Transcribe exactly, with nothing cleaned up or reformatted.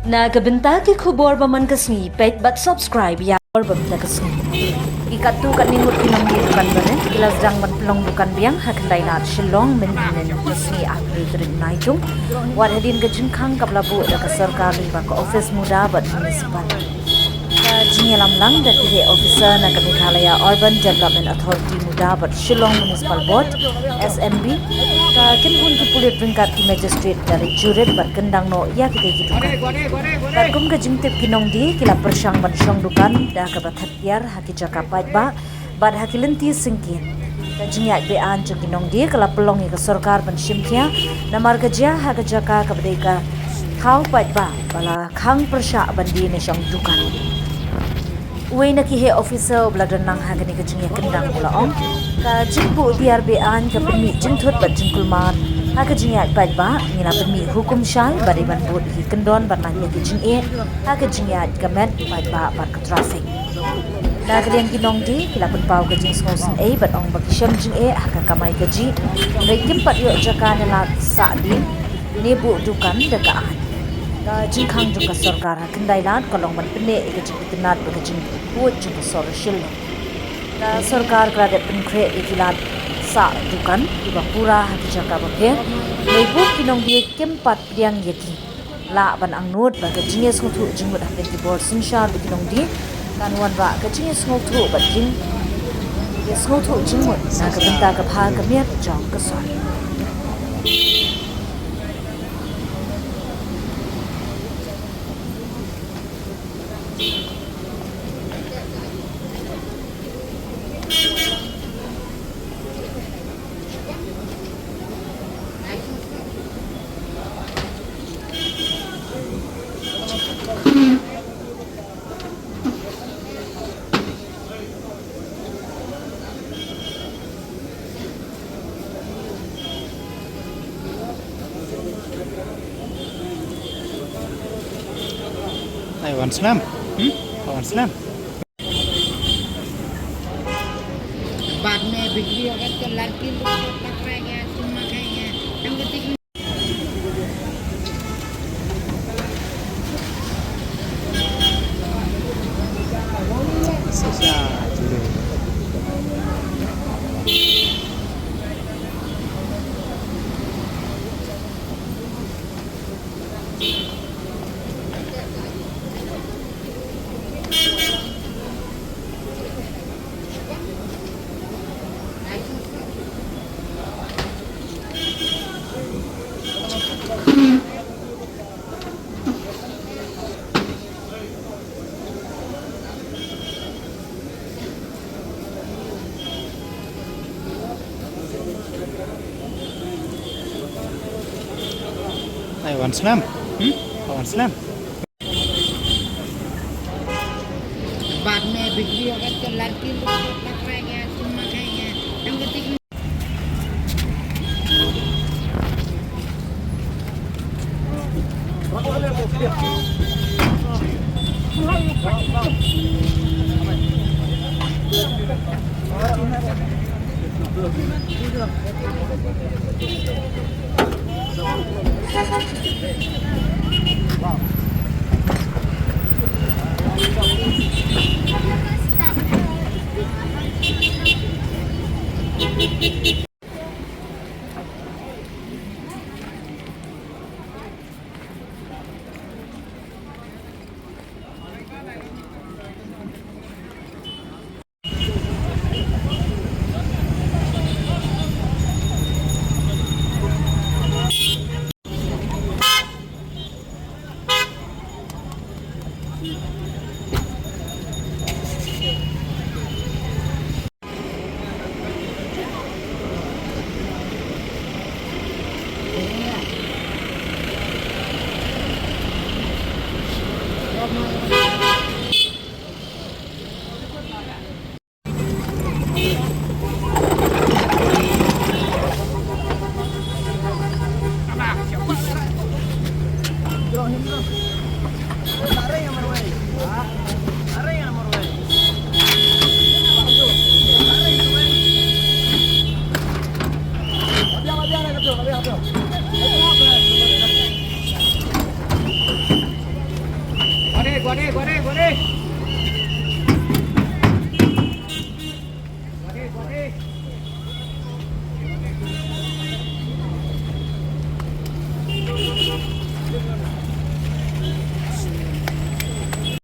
Na ka bynta ki khubor ba man ka sngi, peit bad subscribe ïa ka khubor ba man ka sngi. Ki katto katne ngut ki nongdie dukan barit ki la sdang ban pynlong dukan biang ha Khyndai Lad Shillong mynhynnin ka sngi April tarik Naitung. Wat hadien ka jingkhang kaba la buh da ka sorkar lyngba ka office MUDA bad municipal. Ka jingïalam lang da ki heh officer na ka Meghalaya Urban Development Authority MUDA bad Shillong Municipal Board, S M B, ka kynhun ki pulit ryngkat ki magistrate da leit jurit bad kyndang noh ïa kitei ki dukan. Katkum ka jingtip ki nongdie ki la pyrshang ban shong dukan da kaba thep tiar ha ki jaka paidbah bad ha ki lynti syngkien. Ka jingïaid be-aiñ jong ki nongdie ka la pynlong ïa ka sorkar ban shim khia, namar ka jia ha ka jaka kaba dei ka thaw paidbah ba la khang pyrshah ban die ne shong dukan. Uwei na ki heh officer uba la don lang ha kane ka jingïakyndang u la ong, ka jingbuh tiar be-aiñ ka pynmih jingthut bad jingkulmar ha ka jingïaid paidbah. Ngi la pynmih hukum shai ba dei ban bud ïa ki kyndon ban lait ïa ki jingeh ha ka jingïaid ka met paidbah bad ka traffic. Na ka liang ki nongdie ki la pynpaw ka jingsngewsynei bad ong ba ki shem jingeh ha ka kamai kajih, hynrei kim pat ïoh jaka ne lad sah die ne buh dukan da ka aiñ. Ka jingkhang jong ka sorkar ha Khyndai Lad ka long ban pynneh ïa ka jingpyntnat bad ka jingpynphuid jong ka sor Shillong. Ka sorkar ka la dep pynkhreh ïa ki lad sah dukan kiba pura ha ki jaka bapher, hynrei buh ki nongdie kim pat pdiang ïa ki. Lah ban angnud ba ka jingïasngewthuh jingmut hapdeng ki bor synshar bad ki nongdie kan wanrah ka jingïasngewthuh bad jingïasngewthuh jingmut na ka bynta ka bha ka miat jong ka sor. Ai, wan slam. Hmm? Wan slam. बाद में बिक्री होगा तो लड़की लोग को पकड़ेंगे, तुम मखेंगे। हम तो Ai, wan slam. Hmm? Wan slam. बाद में बिक्री होगा तो लड़की लोग को पकड़ेंगे, तुम मखेंगे। हम तो Guarda, guarda, guarda. Guarda, guarda.